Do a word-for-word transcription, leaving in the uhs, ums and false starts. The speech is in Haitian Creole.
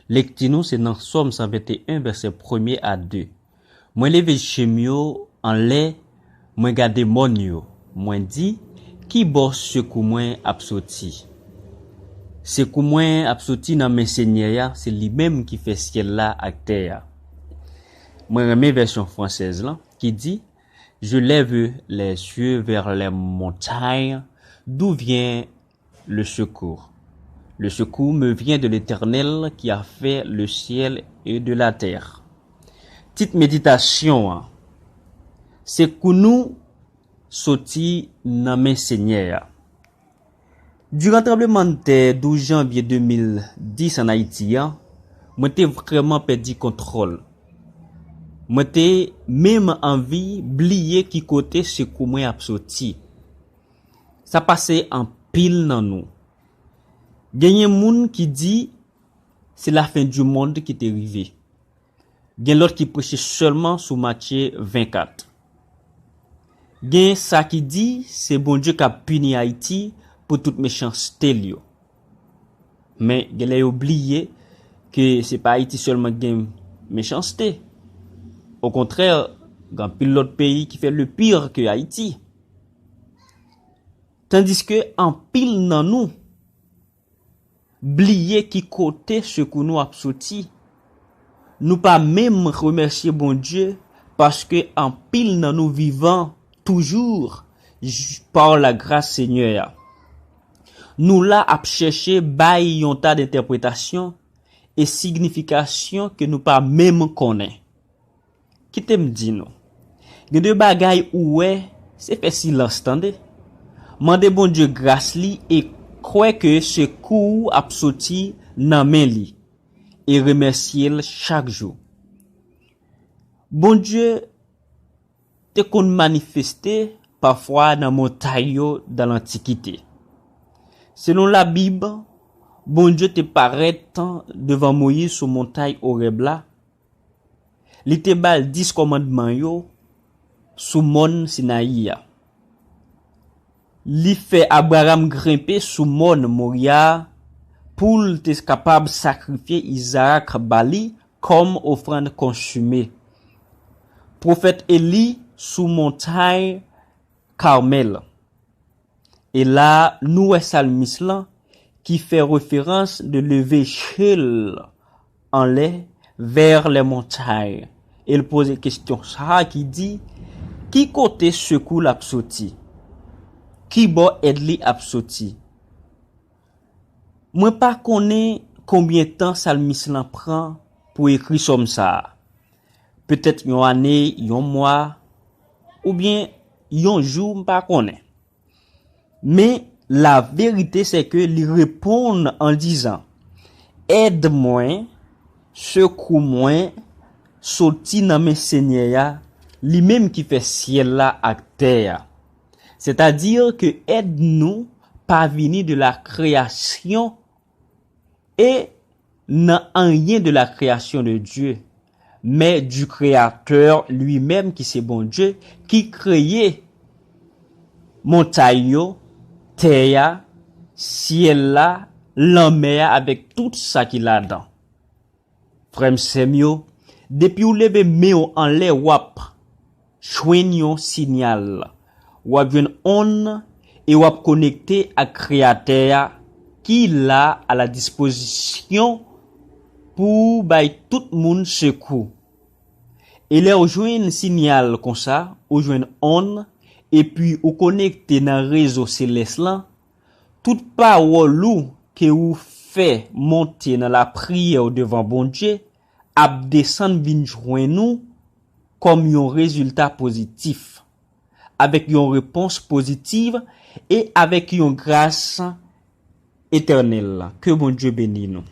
Lekti nou se nan Sòm san venteyen, vèsè premye a de. Mwen leve je m yo anlè, mwen gade mòn yo. Mwen di, ki bò sekou mwen ap soti? Sekou mwen ap soti nan men Senyè a, se li menm ki fè syèl la ak tè a. Mwen renmen vèsyon fransèz lan ki di, Je lève les yeux vers les montagnes, d'où vient le secours? Le secours me vient de l'Éternel qui a fait le ciel et de la terre. Tit meditasyon an, sekou nou soti nan men Senyè a. Diran tranblemanntè douz janvye de mil dis ann Ayiti an, mwen te vrèman pèdi kontwòl. Mwen te menm anvi bliye ki kote sekou mwen ap soti. Sa pase anpil nan nou. Genyen moun ki di se lafen di mond ki te rive. Gen lòt ki preche sèlman sou Matye vennkat. Gen sa ki di se Bondye k ap pini Ayiti pou tout mechanste l yo. Men, gen lè yo bliye ke se pa Ayiti sèlman ki gen mechanste. Okontrè, gen anpil lòt peyi ki fè le pire ke Ayiti. Tandiske anpil nan nou bliye ki kote sekou nou ap soti. Nou pa menm remèsye Bondye paske anpil nan nou vivan toujou j-, par la grâce Senyè a. Nou la ap chèche bay yon ta dentèpretasyon e signifikasyon ke nou pa menm konnen. Kite m di nou, gen de bagay ou wè, se fè silans tande. Mande Bondye gras li e kwè ke sekou w ap soti nan men li. E remèsye l chak jou. Bondye te konn manifeste pafwa nan montay yo dan lantikite. Selon Labib, Bondye te parèt devan Moyiz sou montay Orèb la. Li te ba l dis kòmandman yo sou mòn Sinayi a. Li fè Abraram grenpe sou mòn Moriya a pou l te kapab sakrifye Izarak ba li kòm ofrann konsime. Pwofèt Eli sou montay Karmèl. E la, nou wè salmis lan ki fè referans de leve je l anlè, vers les montagnes. E l poze kesyon sa a ki di, ki kote sekou l ap soti? Ki bò èd li ap soti? Mwen pa konnen konbyen tan salmis lan pran pou ekri sòm sa a. Petèt yon ane, yon mwa, oubyen yon jou, m pa konnen. Men, laverite se ke li reponn an dizan, èd mwen, sekou mwen, soti nan men Senyè a, li menm ki fè syèl la ak tè a. Sètadi ke èd nou pa vini de la kreyasyon e nan anyen de la création de Dieu, mais du Créateur lui-même ki se Bondye ki kreye montay yo, tè a, syèl la, lanmè a avèk tout sa ki ladan. Frè m, sè m yo, depi w leve men w anlè, w ap jwenn yon siyal. W ap jwenn onn e w ap konekte ak Kreyatè a ki la a la dispozisyon pou bay tout moun sekou. E lè w jwenn siyal konsa, ou jwenn onn, epi ou konekte nan rezo selès lan, tout pawòl ou ke ou fè monte nan lapriyè w devan Bondye ap desann vin jwenn ou kòm yon rezilta pozitif, avèk yon repons pozitiv e avèk yon gras etènèl. Ke Bondye beni nou.